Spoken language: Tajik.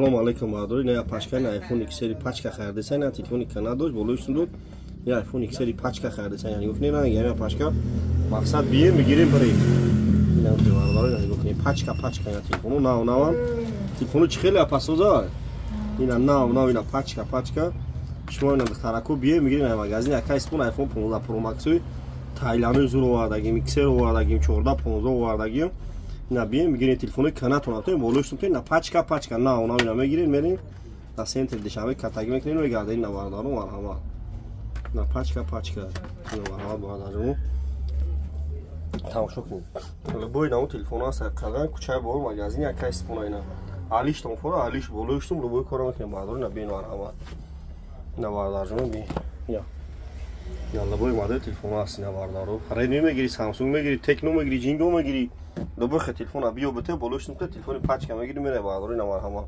Салом алейкум, бародари. На пачка на iPhone XR пачка харидеса, на телефони кана дошт, болои сундук я iPhone XR пачка харидеса. Яъне гуфт, не, на я пачка мақсад бием, бигирем, барем. Ина бародари, яъне гуфт, пачка пачка на телефону нав наван. Телефону чи хеле пасоза. Ина нав нав, ина пачка пачка. Шумо ина духтарако бием, бигирем на магазин акай спон iPhone 15 Pro Max Тайландуи зур овардагим, XR овардагим, 14 15 овардагим. На бием, бигирем телефони канатон атоем, болои сумтоем, на пачка пачка нав нав ина мегирем, мерем на центр Душанбе, катаги мекунем, мегардем. На бародарон, марҳамат, на пачка пачка, марҳамат, бародарҷон, тамошо кунед. Любой наву телефон аст, қалған кӯчаи бор, магазин якай спона. Ина алиштон фора алиш болоиштум, любой кора мекунем, бародарон. На биен, марҳамат, на бародарҷон, би я я любой модел телефон аст. Ина бародаро, Redmi мегири, Samsung мегири, Tecno мегири, Jingo мегири, любой хе телефон биё бите, болоиштум телефони пачка мегири, мере, бародаро. Ина марҳамат.